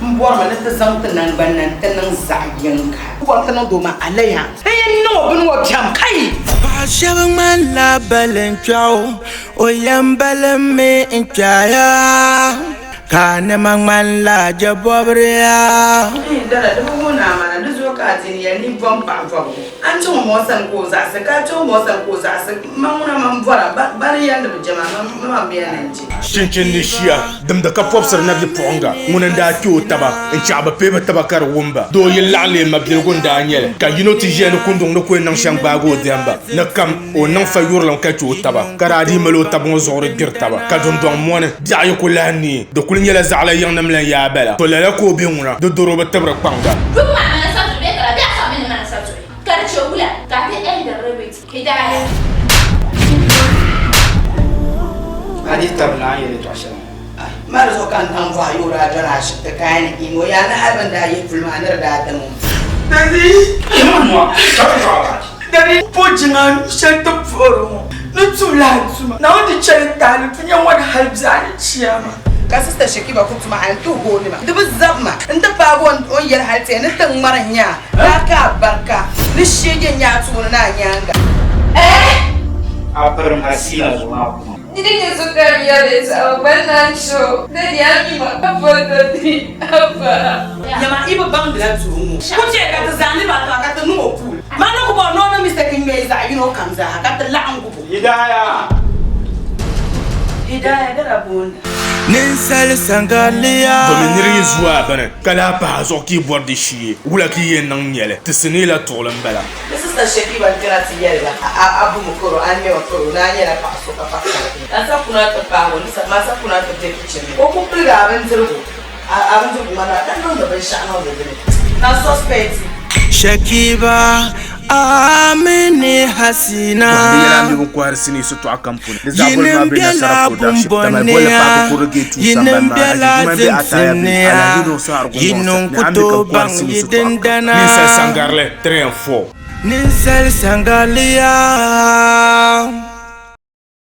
M bɔrimi ni ti zaŋ ti naŋgbani na nti niŋ zaɣ yiŋga. M bɔri ti niŋ doo maa alaya. N yɛn niŋ o bini ŋɔ biɛm kai! Paɣ shɛb ŋmanila balinkpɛɣu, o yɛn balimmi n-kpɛya, ka a nɛma ŋmanila jɛbɔbiriya. N dana, di bi wuhi ni a maana, di zuɣu ka a di ni yɛli ni bom paɣ vɔbigu. A ni chaŋ o ma o sani ka o zaɣisi, ka a chaŋ o ma o sani ka o zaɣisi, man ŋuna man bɔra, ba ni yɛli ni bɛ je ma, man man bɛ yɛn na n-je. Chinchin ni shia dimdi ka pɔbisiri nabipuɣiŋga ŋuni n-daa kpe o taba n-chaɣi bɛ peei bɛ taba ka di wum ba. Doo yi laɣim leei mabiligu n-daa nyɛ li, ka yino ti ʒiya ni kunduŋ ni ku yɛn niŋ shɛm gbaagi o diɛmba ni kam o niŋ fa yurilim ka kpe o taba, ka daa dii mali o taba ŋɔ zuɣuri gbiri taba, ka dundɔŋ mɔni biɛɣu yi ku lahi neei, di kuli nyɛla zaɣila yiŋnim lan yaa bala. To lala ka o be ŋuna, di doro bi tibiri kpaŋda. Dum maa mana sa duhi bee ka la bee a sa mi ni mana sa duhi ka di che wula ka a ti end di with Hidaya. A dihi tabili ni a ni yɛli yɛtɔɣ shɛli ŋɔ. Maa di zuɣu ka n daŋ bɔhi a o daa dɔni ashibiti ka a ni imo yaa ni hali bɛ ni daa yihi puli maa ni di daa dim o mi. Dadi po jiŋa shɛli ti puhiri ŋɔ ni tum lahi tuma Naawuni ti chɛli taali ti nya ŋɔni hali biɛɣu ni chiyaama. Ka Sista Shekiba ku tuma a ni ti hooi ma, di bi zabi ma n-ti paagi o ni yɛli hali ti ni ti ŋmari n-nya a daa ka a barika ni sheegi n-nya a tooni ni a nyaaŋa. A pirim Hasina zuɣu maa kuma. Di ni nyɛ sokam yɛli saha gba naan chɛ o, dadi a mi ma, abba dadi, abba. Nyama yi bi baŋdila doo ŋɔ ku chɛ ka ti zaŋ niriba ata ka ti niŋ o puuni. Man ni ku bɔri ni o niŋ mistake ŋ-ŋme yi zaɣ yino kam zaaha ka ti laɣim gubu. Hidaya! Hidaya dala boonda. Ninsal saŋgariya. Domin nir yi zu a bini ka lahi pahi a zuɣu ka yi bɔri di shee, wula ka yi yɛn niŋ nya li? Ti sinii la tuɣili m-bala. Ni Sista Shekiba n-kpɛna ti yɛli ba, A bu mi karo, a ni mɛma karo, ni a nyɛla paɣ so ka pa kali. Ka sa kuna ti paag o ni sa, maa sa kuna ti be kichin ni. O ku piligi a bindirigu, a bindirigu ŋmanila ka niŋdi binshɛɣu niŋdi di ni, ka n suspect. Shekiba, a mini Hasina. Bɔhindi yɛla a mi bin kɔhiri sinii sitɔɣu kam puuni. Di zaɣ boli Yinim maa be bela Nasara Production, Tamale bolli bumbɔnniya, paaki kurigi tuui yinim sambani maa, bela Alhaji Jumai be Ataya be, zimsimniya, Alhaji Nuhu Saɣirigu yi Muɣisi niŋ ni ku a mi tooi ka kɔhiri baŋ sinii yi sitɔɣu kam. dindana. Ninsal sangarili 3 and 4. Ninsal sangaliya.